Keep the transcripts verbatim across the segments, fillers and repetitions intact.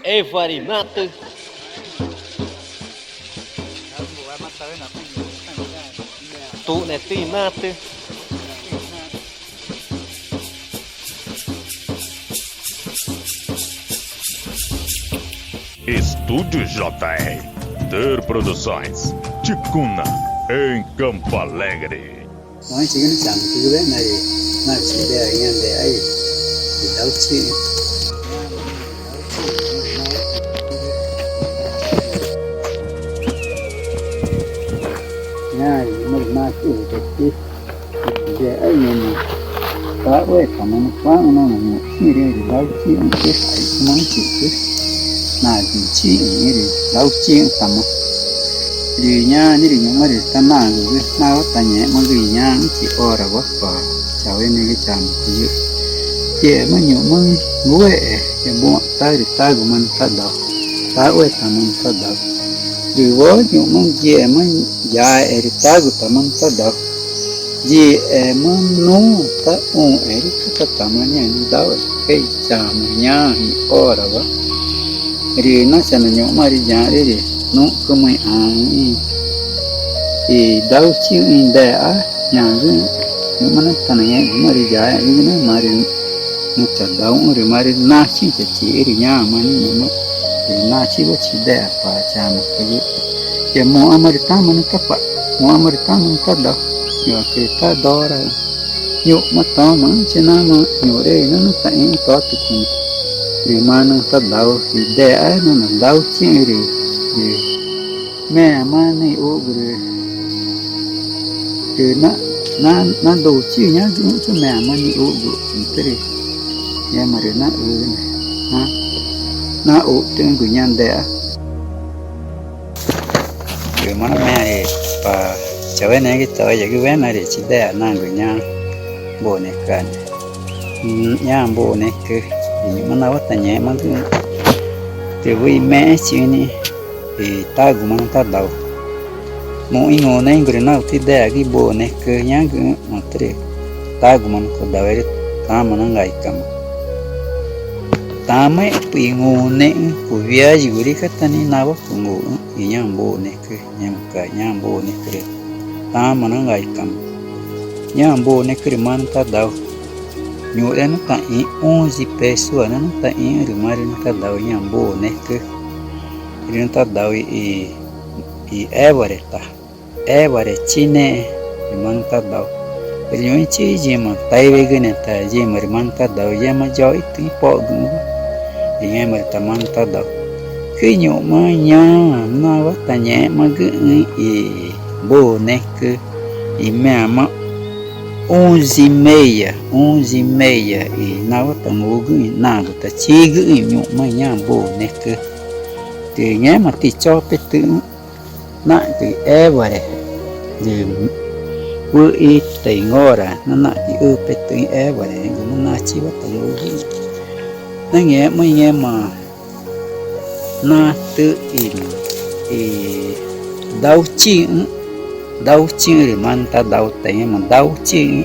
Evari natü. Tunetin natü. Estúdio J R, Ter Produções, Ticuna, em Campo Alegre. Oi, chigü nüxü̃ chamücügü wena rü, na chidea ñaa de ai, i dauchi. Ñaa, i mari mati i de ti. Dea i ñu̱xma taxuetama nüxü̃ cuaxü̃xü̃ nanaxü̃ ñu̱xma rü dauchixü̃ i aixcüma nüxü̃ chixcü. Nagüxü̃ chixü̃ i rü dauchixü̃tama. Rü ñaã nixĩ rü ñu̱xma rü tanagugü nawa tangẽxmagü i ñaxü̃ i orawa, Pa Chaueneẽgü Chamücügü. Yema ñu̱xma ngúexe, ya buxü̃ ta rü taguma nüxü̃ tadau, taxuetama nüxü̃ tadau. Rü woo ñu̱xma yema yaexẽ rü tagutama nüxü̃ tadau. Yixema nuã ta ũxẽgü catatama nixĩ i dauxecü i chama ñaã i orawa. Rü nachana ñu̱xma rü yaaxre rü nuxcüma i ãxü̃ i, i dauchixü̃ i dea ñagüxü̃. Ñu̱xma na tanangẽxguma rü yaexü̃gü na marü nüxü̃ tadauxü̃ rü marü nachixü̃ chachixü̃ rü ñaãma nixĩ ñu̱xma rü nachiwa chidea, Pa Chamücügü. Ya muxãma rü tama nüxü̃ tacuax, muxãma rü tama nüxü̃ tadau, ñuxãcü rü tadora ñu̱xma tomaxü̃chi namaã ñuxre i nanaxü̃ taxĩxü̃ totücüma rü marü nüxü̃ tadau i dea nanaxü̃ dauchixü̃ rü, rü meãma nixuxgu rü, rü na, na, nadouchixü̃ ñagüxü̃ meãma nixuxgu, natürü ngẽma rü naxüne, na, naxutüxü̃gu ñaa dea. Rü marü meã rü Pa Chaueneẽgü Toyagü wena rü chidea nagu ñaa Bonecüane. Ñaa Bonecü i ñu̱xma nawa tangẽxmagüxü̃, rü wüxi i mexẽchixü̃ nixĩ i taguma nüxü̃ tadau. Muxü̃ i ngunexü̃gu rü nagu tideagü i Bonecü ñagüxü̃ natürü taguma nüxü̃ tadau erü tama nangaicama. Tamaxẽxpü̱x i ngunexü̃, cuwiyayigu rüxü̃ cata nixĩ nawa cunguxü̃ i ñaa Bonecü. Ñaxü̃ca̱x ñaa Bonecü rü tama nangaicama. Ñaa Bonecü rü marü nüxü̃ tadau. Ñuxre nüxü̃ taxĩxü̃, onze pessoa nüxü̃ taxĩxü̃ rü marü nüxü̃ tadau ñaa Bonecü. Rü nüxü̃ tadau i, i Évare ta, Évare Chinexẽ rü marü nüxü̃ tadau. Rü ñu̱xũchi i yima taiwegüne ta yima rü marü nüxü̃ tadau, yema yoitüxü̃ i pogüxü̃wa i ngẽma rü ta marü nüxü̃ tadau. Cü ñu̱xma ñaa nawa tangẽxmagüxü̃ i Bonecü i meãma onze y meia, onze y meia i nawa tangugüxü̃ i nagu tachigüxü̃ i ñu̱xma i ñaa Bonecü. Rü ngẽma tichopetüxü̃ naxca̱x i Évare, rü wüxi i ta i ngora na naxca̱x i üpetüxü̃ i Évare, rü ngẽma nachiwa tangugüxü̃. Na ngẽxma i ngẽma natü i, i dauchixü̃, dauchixü̃ rü marü nüxü̃ tadau ta i ngẽma dauchixü̃.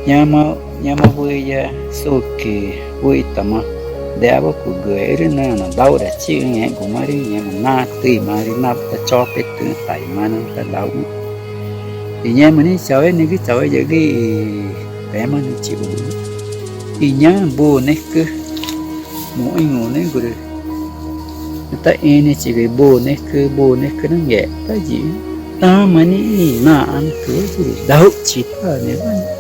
Ñoma, ñoma wüxi ya suxcü wüxitama deawa cugüexü̃ rü nüxna daurachixü̃ ngẽxgumarüü̃ i ngẽma natü i marü nawa tachopetüxü̃ ta i marü nüxü̃ tadauxü̃. I ngẽma nixĩ i chaueneẽgü, chaueyagü i pema nüxü̃ chixuxü̃ i ñaa Bonecü. Muxü̃ i ngunexü̃gu rü nüxü̃ taxĩnüxü̃ chigü i Bonecü, Bonecü na ngexta yiĩxü̃. Tama nixĩ i naxãnücüwa rü dauxchipanewa nixĩ.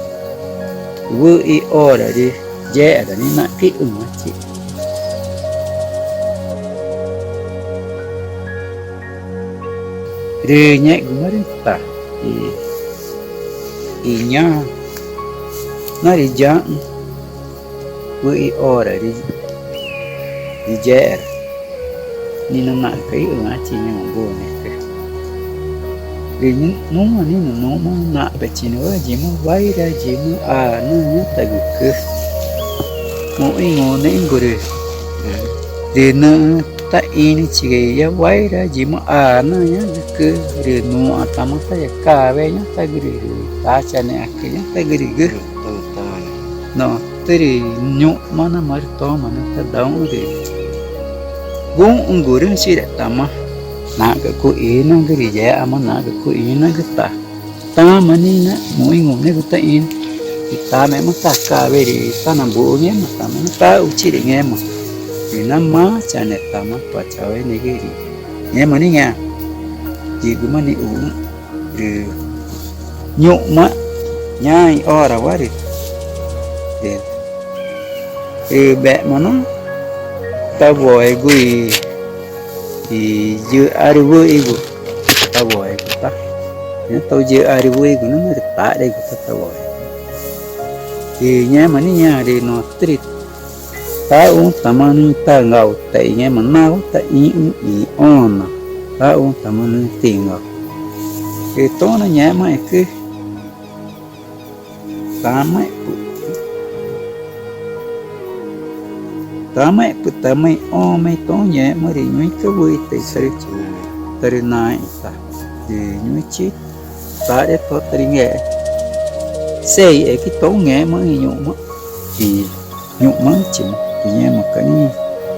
Wüxi i ora rü yexera nixĩ naxca̱x i ü̃ãchi. Rü ngẽxgumarüü̃ ta i, i ñaa na rü yaxü̃ wüxi i ora rü, rü yexera nixĩ na naxca̱x i ü̃ãchi i ngẽma Bonecü. Rü nuã nixĩ na nuxma naxpechinawa yima waira, yima aa naxã ñatagücü. Muxü̃ i ngunexü̃gu rü, rü nüxü̃ taxĩnüxü̃ chigü ya waira, yima aa naxã ñagücü, rü nuxãtama taya cawe ñatagürü rü tachanexãcü ñatagürügü. Notürü ñu̱xma na marü toma nüxü̃ tadauxü̃ rü guxü̃gurüü̃ chixü̃retama naxca̱x cuxĩnüxü̃gü rü yexama naxca̱x cuxĩnüxü̃gü ta tama nixĩ na muxĩ i ngunexü̃gu ta ĩnü i tamexma tacawe rü tanabuxü̃ ngẽma tama na taxuchixü̃ rü ngẽma rü namaã chanetama pa chaueneẽgü rü ngẽma nixĩ yigüma nixuxü̃ rü ñu̱xma ñaã i orawa rü rü bexma na tawoegu i i yixarü wüxigu tawoegu ta ñaã tau yixarü wüxigu na rü taxregu ta tawoegu i ngẽma nixĩ ñaã rü notürü taxuxü̃tama nüxü̃ tangau ta i ngẽma nawa ta ixũ i õna taxuxü̃tama nüxü̃ tingau i toxü̃ nangẽxmaẽcü tamaẽ̱xpü̱x tamaẽ̱xpü̱xtama i õma i toxü̃ ngẽxma rü ñuxĩcü wüxi ta i tarüchigu tarünaãẽ i ta rü ñuxĩchi taxre to tarüngexẽ sexü̃ ecü toxü̃ ngẽxmaxü̃ i ñu̱xma i ñu̱xmaxü̃chima i ngẽmaca̱x nixĩ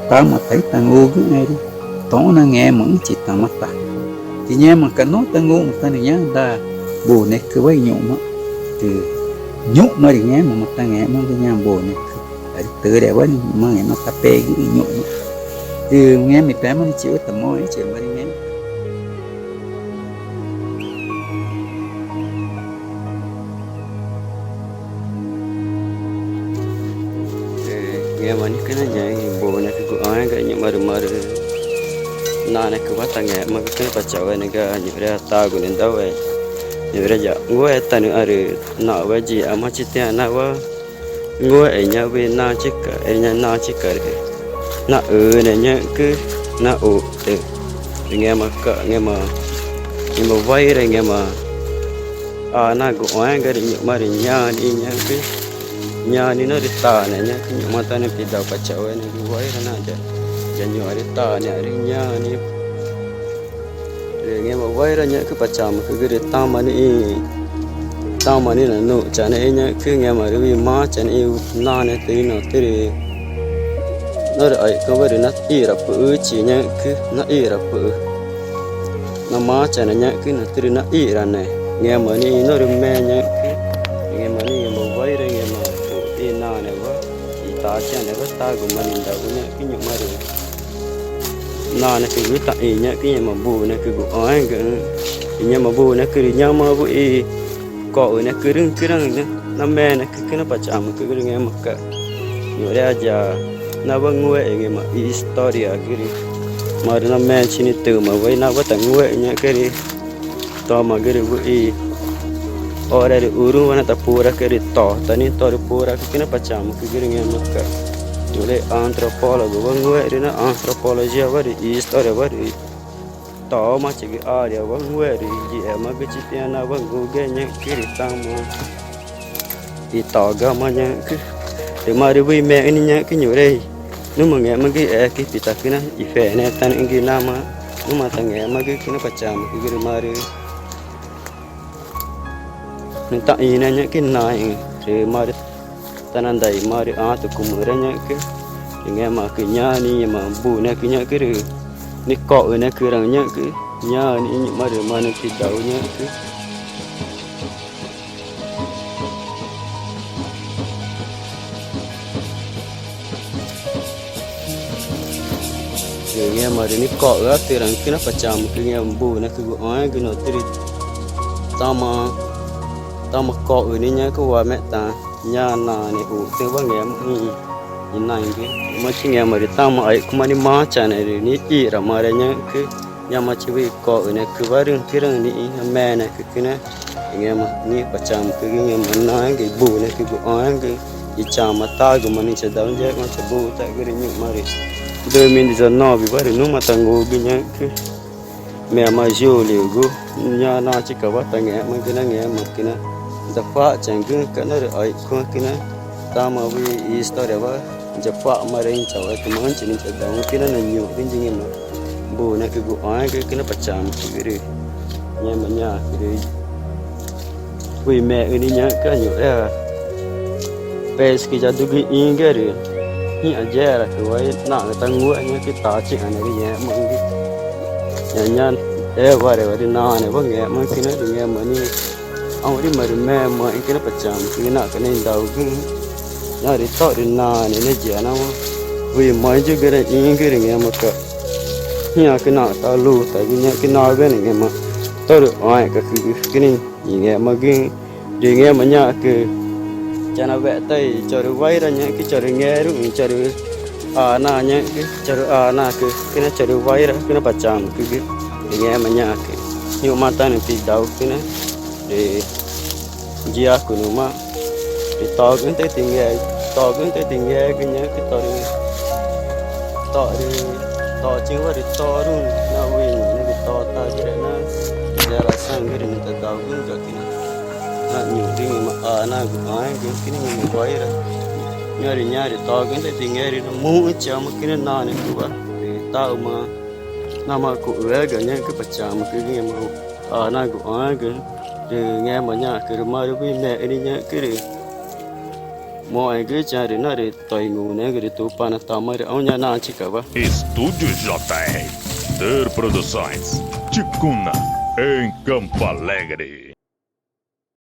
tama ta itangugüxü̃ erü toxü̃ nangẽxmaxü̃chitama ta i ngẽmaca̱x no tanguxü̃tanüxü̃ ñaã daa bunecüwa i ñu̱xma rü ñu̱xma rü ngẽmama tangẽxmagü ñaã bunecü arü türewa nixĩ ñu̱xma ngẽma tapegüxü̃ i ñu̱xma rü ngẽma i pemaã nixĩ chixuxü̃ tamoxẽxü̃chi marü ngẽma rü ngẽma nixĩ cüna ñaã i bunecügu ãéga i ñu̱xma rü marü naãnecüwa tangẽxmagü cüna pa chaueneẽgü ñuxre i tagu nidaueneẽ ñuxre ya ngúetanüxü̃ rü naxwa̱xe yixemachi tiãxü̃ nawa ngúexü̃ i ñaã wüxi nachica erü ñaã nachica rü naxüne ñaxü̃cü naxuxtü rü ngẽmaca̱x ngẽma ngẽma wayüra i ngẽma anagu ãéga rü ñu̱xma rü ñaã nixĩ ñaxü̃cü ñaã nixĩ norü tane ñaxü̃cü ñu̱xma tanüxü̃ pidau pa chaueneẽgü wayüra na ya ya ñuxre tane arü ñaã nixĩ rü ngẽma wayüra ñaxü̃cü pa chamücügü rü tama nixĩ tama nixĩ nanuxchaneẽxü̃ ñaxü̃cü ngẽma rü wüxi marüchanexü̃ naãnetü nixĩ notürü norü aixcüma rü naxíra püxüchi ñaxü̃cü naxíra püxü namarüchane ñaxü̃cü notürü naxírane ngẽma nixĩ norü me ñaxü̃cü ngẽma nixĩ ngẽma wayüra ngẽma i naãnewa i tachiü̃ãnewa taguma nidau ñaxü̃cü ñu̱xma rü naãnecügu taxĩ ñaxü̃cü i ngẽma bunecügu ãégaxü̃ i ngẽma bunecü rü ñoma wüxi coxünecürüü̃ cüraü̃ namenecü cüna pa chamücügü rü ngẽmaca̱x ñuxre ya nawa ngúexü̃ i ngẽma istoriagü rü marü namechi nixĩ tümawa i nawa tangúexü̃ ñaxü̃cü rü tomagü rü wüxi ore rü urüxũwa na tapuracüe rü to ta nixĩ torü puracü cüna pa chamücügü rü ngẽmaca̱x ñuxre antropólogowa ngúexü̃ rü na antropologiawa rü istoriawa rü tomachigü áreawa ngúexü̃ rü yixemagüchi tiãxü̃ nawa ngugüe ñaxü̃cü rü tama i togama ñaxü̃cü rü marü wüxi mexü̃ nixĩ ñaxü̃cü ñuxre i numa ngẽxmagü i ecü i pita cüna i fenetanüxü̃gü i nama numa tangẽxmagü cüna pa chamücügü rü marü nüxü̃ taxĩnüẽ ñaxü̃cü naẽü̃ rü marü tanandai marü ãtücumüra ñaxü̃cü rü ngẽmaãcü ñaã nixĩ i ngẽma bunecü ñaxü̃cü rü nicoxünecüraü̃ ñaxü̃cü ñaã nixĩ i ñu̱xma rü marü nüxü̃ pidau ñaxü̃cü rü ngẽma rü nicoxüãtüraü̃ cüna pa chamücü ngẽma bunecügu ãẽgü notürü tama tama coxü nixĩ ñaxü̃cü wamextama ñaã naãne utüxü̃wa ngẽma i naĩgü ñu̱xmachi ngẽma rü tama aixcüma nimarüchane rü niíramare ñaxü̃cü ñomachi wüxi coxünecüwarüü̃ cüraü̃ nixĩ namenecü cüna i ngẽma nixĩ pa chamücügü ngẽma naẽgü i bunecügu ãẽgü i chama taguma nixĩ chadau ngẽxguma chabuxü̃tagü rü ñu̱xma rü dos mil e dezenove wa rü numa tangugü ñaxü̃cü meã marü julhogu ñaã nachicawa tangẽxmagü na ngẽma cüna dacua̱xchaü̃güxü̃ca̱x norü aixcüma cüna tama wüxi istoriawa yacua̱xmare i chauxẽtümaxü̃chi nixĩ chadau cüna nañuxgü i ngẽma bunecügu ãẽgü cüna pa chamücügü rü ngẽma ñaãcü rü wüxi mexü̃ nixĩ ñaxü̃cü ñuxre i pesquisayagü ixĩgüerü Ngĩxã, yexeraãcü wa naxca̱x tangúexü̃ ñaxü̃ quixtachixü̃ rü ngẽxmaxü̃gü. Ñaã ñaã ewarewa rü naãnewa ngẽxmaxü̃ quixü̃ rü ngẽma nixĩ ãũrima rü memaxü̃ quixü̃ na pachamücügü naxca̱x nadaugüxü̃. Ñaã rü tórü naãne ne yixana wa wüxi moxẽ yugüna ixĩgü rü ngẽmaca̱x ngĩxãcü naxca̱x talutagü ñaxü̃ quixnawena ngẽma tórü ãẽ̱xgacügü quixü̃ i ngẽxmagüxü̃. Rü ngẽma ñaxü̃cü chanaweta i chorü waira ñaxü̃ quixü̃ chorü ngeruü̃ chorü ana ñaxü̃ quixü̃ chorü anacü quixü̃ na chorü waira quixü̃ na pachamücügü. Rü ngẽma ñaxü̃cü ñu̱xma tanüxü̃ tidaugüna rü yiacu numa rü togüxü̃ ta tinge, togüxü̃ ta tingegü ñaxü̃ quixü̃ torü, torü, tochixü̃wa rü toruü̃ na wüxi nüxü̃ totagürü na yexeraãcü rü nüxü̃ tadaugüxü̃gü quixü̃ na ñuxre ngẽma anagu ãẽ̱xgüxü̃ quixü̃ ngẽma waira. Ñaã rü ñaã rü togüxü̃ ta tinge rü namuxü̃chama quixü̃ na naãnecüwa rü taxuma namaã cuxüega ñaxü̃ quixü̃ pachamücügü ngẽma anagu ãẽ̱xgüxü̃. Rü ngẽma ñaxü̃cü rü marü wüxi mexü̃ ñaxü̃ quixü̃ rü moxẽgüxü̃ charü norü toingunexü̃gü rü Tupana tama rü ãũ ñaã nachicawa. Estúdio J R, Ter Produções, Ticuna, em Campo Alegre.